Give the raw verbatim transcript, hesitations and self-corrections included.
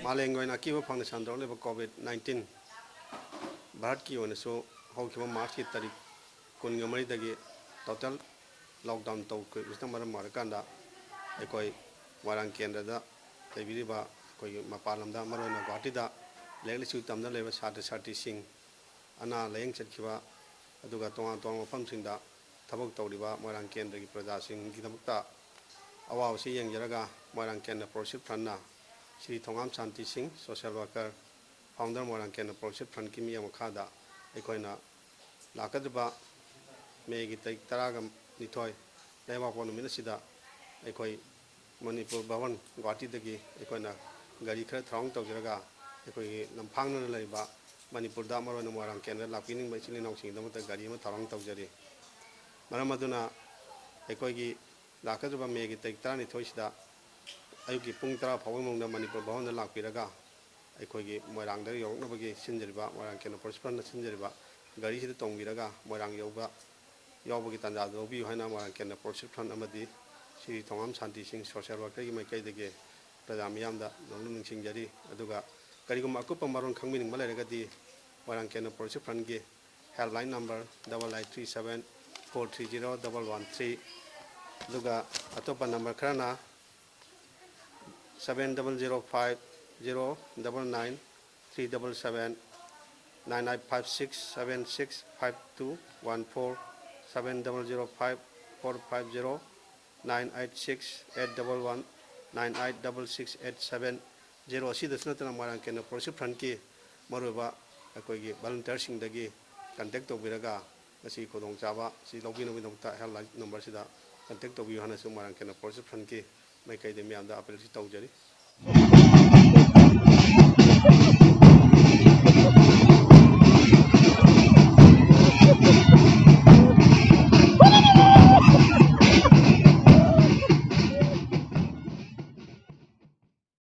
ꯃꯥꯂꯦꯝꯒꯤ ꯑꯣꯏꯅ ꯑꯀꯤꯕ ꯐꯪꯅ ꯁꯟꯗꯣꯔꯛꯂꯤꯕ ꯀꯣꯚꯤꯗ ꯅꯥꯏꯟꯇꯤꯟ, ꯚꯥꯔꯠꯀꯤ ꯑꯣꯏꯅꯁꯨ ꯍꯧꯈꯤꯕ ꯃꯥꯔꯆꯀꯤ ꯇꯥꯔꯤꯛ ꯀꯨꯟꯒ ꯃꯔꯤꯗꯒꯤ ꯇꯣꯇꯦꯜ ꯂꯣꯛꯗꯥꯎꯟ ꯇꯧꯈꯤꯕꯁꯤꯅ ꯃꯔꯝ ꯑꯣꯏꯔꯀꯥꯟꯗ, ꯑꯩꯈꯣꯏ ꯃꯣꯏꯔꯥꯡ ꯀꯦꯟꯗ꯭ꯔꯗ ꯂꯩꯕꯤꯔꯤꯕ ꯑꯩꯈꯣꯏꯒꯤ ꯃꯄꯥꯟ ꯂꯝꯗ, ꯃꯔꯨꯑꯣꯏꯅ ꯒꯨꯋꯥꯍꯥꯇꯤꯗ ꯂꯥꯏꯔꯤꯛ ꯂꯥꯏꯁꯨ ꯇꯝꯗ ꯂꯩꯕ ꯁꯥꯇ꯭ꯔ ꯁꯥꯇ꯭ꯔꯤꯁꯤꯡ, ꯑꯅꯥ ꯂꯥꯌꯦꯡ ꯆꯠꯈꯤꯕ, ꯑꯗꯨꯒ ꯇꯣꯉꯥꯟ ꯇꯣꯉꯥꯟꯕ ꯃꯐꯝꯁꯤꯡꯗ ꯊꯕꯛ ꯇꯧꯔꯤꯕ ꯃꯣꯏꯔꯥꯡ ꯀꯦꯟꯗ꯭ꯔꯒꯤ ꯄ꯭ꯔꯖꯥꯁꯤꯡꯒꯤꯗꯃꯛꯇ ꯑꯋꯥꯕꯁꯤ ꯌꯦꯡꯖꯔꯒ, ꯃꯣꯏꯔꯥꯡ ꯀꯦꯟꯗ꯭ꯔ ꯄ꯭ꯔꯣꯒ꯭ꯔꯦꯁꯤꯚ ꯐ꯭ꯔꯟꯠꯅ ꯁ꯭ꯔꯤ ꯊꯣꯉꯥꯝ ꯁꯥꯟꯇꯤ ꯁꯤꯡ, ꯁꯣꯁꯤꯌꯦꯜ ꯋꯥꯔꯀꯔ, ꯐꯥꯎꯟꯗꯔ, ꯃꯣꯏꯔꯥꯡ ꯀꯦꯟꯗ꯭ꯔ ꯄ꯭ꯔꯣꯒ꯭ꯔꯦꯁꯤꯚ ꯐ꯭ꯔꯟꯠꯀꯤ ꯃꯤꯠꯌꯦꯡ ꯃꯈꯥꯗ ꯑꯩꯈꯣꯏꯅ ꯂꯥꯛꯀꯗꯧꯔꯤꯕ ꯃꯦꯒꯤ ꯇꯥꯔꯤꯛ ꯇꯔꯥꯒ ꯅꯤꯊꯣꯏ, ꯂꯩꯕꯥꯛꯄꯣꯛꯄ ꯅꯨꯃꯤꯠ ꯑꯁꯤꯗ ꯑꯩꯈꯣꯏ ꯃꯅꯤꯄꯨꯔ ꯚꯕꯟ ꯒꯨꯋꯥꯍꯥꯇꯤꯗꯒꯤ ꯑꯩꯈꯣꯏꯅ ꯒꯥꯔꯤ ꯈꯔ ꯊꯧꯔꯥꯡ ꯇꯧꯖꯔꯒ, ꯑꯩꯈꯣꯏꯒꯤ ꯂꯝꯐꯥꯡꯅꯅ ꯂꯩꯔꯤꯕ ꯃꯅꯤꯄꯨꯔꯗ, ꯃꯔꯨꯑꯣꯏꯅ ꯃꯣꯏꯔꯥꯡ ꯀꯦꯟꯗ꯭ꯔꯗ ꯂꯥꯛꯄꯤꯅꯤꯡꯕ ꯏꯆꯤꯜ ꯏꯅꯥꯎꯁꯤꯡꯒꯤꯗꯃꯛꯇ ꯒꯥꯔꯤ ꯑꯃ ꯊꯧꯔꯥꯡ ꯇꯧꯖꯔꯤ꯫ ꯃꯔꯝ ꯑꯗꯨꯅ ꯑꯩꯈꯣꯏꯒꯤ ꯂꯥꯛꯀꯗꯧꯔꯤꯕ ꯃꯦꯒꯤ ꯇꯥꯔꯤꯛ ꯇꯔꯥꯅꯤꯊꯣꯏꯁꯤꯗ ꯑꯌꯨꯛꯀꯤ ꯄꯨꯡ ꯇꯔꯥ ꯐꯥꯎꯕꯒꯤ ꯃꯅꯨꯡꯗ ꯃꯅꯤꯄꯨꯔ ꯚꯕꯟꯗ ꯂꯥꯛꯄꯤꯔꯒ, ꯑꯩꯈꯣꯏꯒꯤ ꯃꯣꯏꯔꯥꯡꯗ ꯌꯧꯔꯛꯅꯕꯒꯤ ꯁꯤꯟꯖꯔꯤꯕ, ꯃꯣꯏꯔꯥꯡ ꯀꯦꯟꯗ꯭ꯔ ꯄ꯭ꯔꯣꯒ꯭ꯔꯦꯁꯤꯚ ꯐ꯭ꯔꯟꯠꯅ ꯁꯤꯟꯖꯔꯤꯕ ꯒꯥꯔꯤꯁꯤꯗ ꯇꯣꯡꯕꯤꯔꯒ ꯃꯣꯏꯔꯥꯡ ꯌꯧꯕ, ꯌꯥꯎꯕꯒꯤ ꯇꯥꯟꯖꯥꯗꯨ ꯂꯧꯕꯤꯌꯨ ꯍꯥꯏꯅ ꯃꯣꯏꯔꯥꯡ ꯀꯦꯟꯗ꯭ꯔ ꯄ꯭ꯔꯣꯒ꯭ꯔꯦꯁꯤꯚ ꯐ꯭ꯔꯟꯠ ꯑꯃꯗꯤ ꯁ꯭ꯔꯤ ꯊꯣꯉꯥꯝ ꯁꯥꯟꯇꯤ ꯁꯤꯡ, ꯁꯣꯁꯤꯌꯦꯜ ꯋꯥꯔꯀꯔꯒꯤ ꯃꯥꯏꯀꯩꯗꯒꯤ ꯄ꯭ꯔꯖꯥ ꯃꯤꯌꯥꯝꯗ ꯅꯣꯡꯂꯨꯛꯅ ꯅꯤꯡꯁꯤꯡꯖꯔꯤ꯫ ꯑꯗꯨꯒ ꯀꯔꯤꯒꯨꯝꯕ ꯑꯀꯨꯞꯄ ꯃꯔꯣꯜ ꯈꯪꯕꯤꯅꯤꯡꯕ ꯂꯩꯔꯒꯗꯤ, ꯃꯣꯏꯔꯥꯡ ꯀꯦꯟꯗ꯭ꯔ ꯄ꯭ꯔꯣꯒ꯭ꯔꯦꯁꯤꯚ ꯐ꯭ꯔꯟꯠꯀꯤ helpline number double eight three seven four three zero double one three, ꯑꯗꯨꯒ ꯑꯇꯣꯞꯄ ꯅꯝꯕꯔ ꯈꯔꯅ seven double zero five zero double nine three double seven, nine eight five six seven six five two one four, seven double zero five four five zero nine eight six eight double one, nine eight double six eight seven zero, ꯑꯁꯤꯗꯁꯨ ꯅꯠꯇꯅ ꯃꯣꯏꯔꯥꯡ Kendra progressive ꯐ꯭ꯔꯟꯠꯀꯤ ꯃꯔꯨꯑꯣꯏꯕ ꯑꯩꯈꯣꯏꯒꯤ ꯚꯣꯂꯨꯟꯇꯤꯌꯔꯁꯤꯡꯗꯒꯤ contact ꯇꯧꯕꯤꯔꯒ, ꯃꯁꯤ ꯈꯨꯗꯣꯡꯆꯥꯕ ꯑꯁꯤ ꯂꯧꯕꯤꯅꯕꯒꯤꯗꯃꯛꯇ helpline ꯅꯝꯕꯔꯁꯤꯗ contact ꯇꯧꯕꯤꯌꯨ ꯍꯥꯏꯅꯁꯨ ꯃꯣꯏꯔꯥꯡ ꯀꯦꯟꯗ꯭ꯔ ꯄ꯭ꯔꯣꯒ꯭ꯔꯦꯁꯤꯚ ꯐ꯭ꯔꯟꯠꯀꯤ ꯃꯥꯏꯀꯩꯗ ꯃꯤꯌꯥꯝꯗ ꯑꯄꯤꯜꯁꯤ ꯇꯧꯖꯔꯤ꯫